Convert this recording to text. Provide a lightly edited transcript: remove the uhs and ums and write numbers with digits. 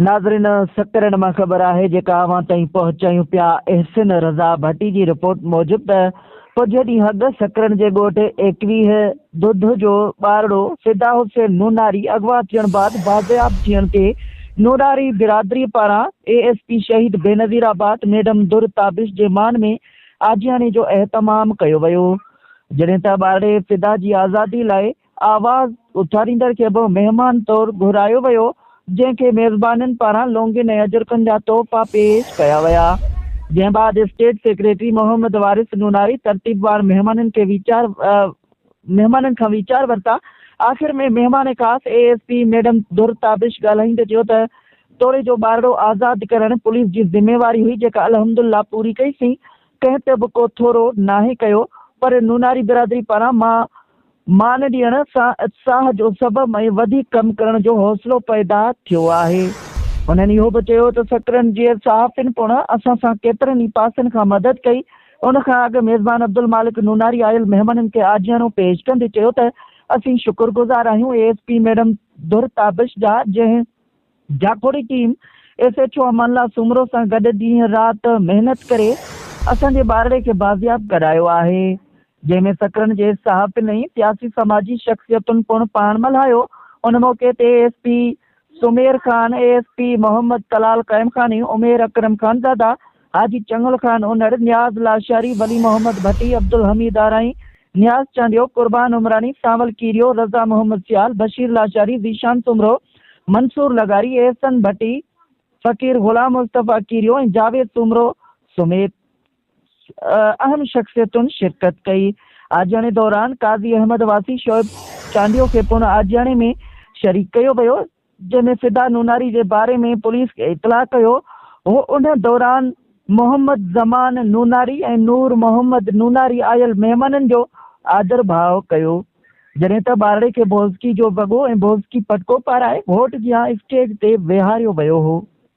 ناظرين سڪرنڊ مان خبر آهي جيڪا اوهان تائين پهچايون پيا احسن رضا ڀٽي جي رپورٽ موجب ته ڪجهه ڏينهن اڳ سڪرنڊ جي ڳوٺ 21 ڌڌ جو ٻارڙو فدا حسين نوناري اغوا ٿيڻ بعد بازياب ٿيڻ تي نوناري برادري پاران اي ايس پي شهيد بينظير آباد ميڊم در تابش جي مان ۾ آجياڻي جو اهتمام ڪيو ويو جڏهن ته ٻارڙي فدا جي آزادي لاء آواز اٿاريندڙ کي به مهمان طور گهرايو ويو، جنهن کي ميزبانن پاران لونگين ۽ اجرڪن جا تحفا پيش ڪيا ويا. جنهن بعد اسٽيٽ سيڪريٽري محمد وارث نوناري ترتيبوار مهمانن کي ويچار مهمانن کان ويچار ورتا. آخر ۾ مهمان خاص اي ايس پي ميڊم در تابش ڳالهائيندي چيو ته توڙي جو ٻارڙو آزاد ڪرڻ پوليس جي ذميواري هئي جيڪا الحمدالله پوري ڪئي سين، ڪنهن تي به ڪو ٿورو ناهي ڪيو پر نوناري برادري پاران مان مان ڏيڻ سان اتساهه جو سبب ۽ وڌيڪ ڪم ڪرڻ جو حوصلو پيدا ٿيو آهي. هنن اهو به چيو ته سڪرنڊ جي صحافين پڻ اسان سان ڪيترن ئي پاسن کان مدد ڪئي. ان کان اڳ ميزبان عبدالمالڪ نوناري آيل مهمانن کي آجياڻو پيش ڪندي چيو ته اسين شڪرگذار آهيون اي ايس پي ميڊم در تابش جا جنهن جاکوڙي team S H O Amanullah Soomro سان گڏ ڏينهن رات محنت ڪري اسان جي ٻارڙي کي بازياب ڪرايو آهي جنهن ۾ سڪرنڊ جي صحافين ۽ سياسي سماجي شخصيتن پڻ پاڻ ملهايو ان موقعي تي S P Sumair Khan, A S P Muhammad Talal Qaimkhani, Umair Akram Khanzada, Haji Changal Khan Unar, Niaz Lashari, Wali Muhammad Bhatti, Abdul Hameed Arain, Niaz Chandio, Qurban Umrani, Sanwal Kerio, Raza Muhammad Sial, Bashir Lashari, Zeeshan Soomro, Mansoor لغاري، احسن ڀٽي، فقير غلام مصطفيٰ ڪيريو ۽ جاويد سومرو سميت اهم شخصيتن شرڪت ڪئي. آجياڻي دوران قاضي احمد واسي شعيب چانڊيو کي پڻ آجياڻي ۾ شريڪ ڪيو ويو. جنهن ۾ فدا نوناري جي باري ۾ پوليس کي اطلاع ڪيو هو ان دوران محمد زمان نوناري ۽ نور محمد نوناري آيل مهمانن جو آڌر ڀاء ڪيو جڏهن ته ٻارڙي کي بوزڪي جو وڳو ۽ بوزڪي پٽڪو پارائي گهوٽ جيان اسٽيج تي ويهاريو ويو هو.